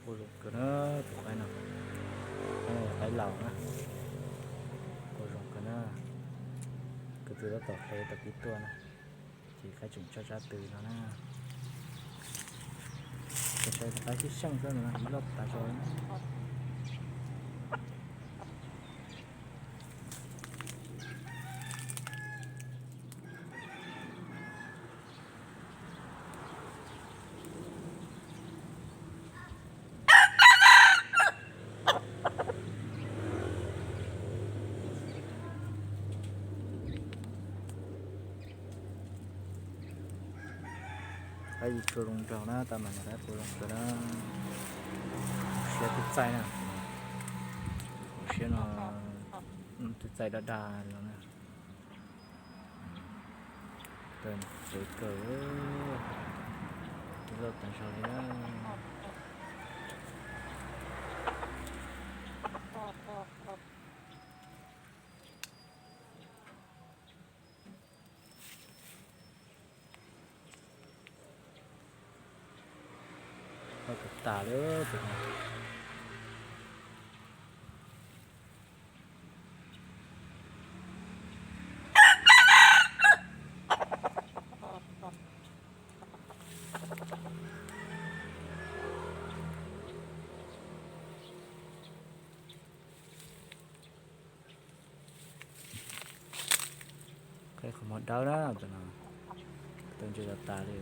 Quaj zoo kawg na, tus qaib no, qaib laus na, quaj zoo kawg na. Kuv tus tab tom hle tau pib tuaj na, ces qaib tseem tso tsab tw no na. Tus qaib xyeej xyeej xwb no, ib loj tas zog. Qaib tshua zoo nraug na, tab mas nws qaib quaj zoo kawg na. Siab twb txaij na, siab no, twb txaij daj daj los na. Tawm tsev kawg, loj tas zog li na. Loj tas tas li tus no. Qaib qhov muag dawb na, tus no, tawm ntses tas tas li.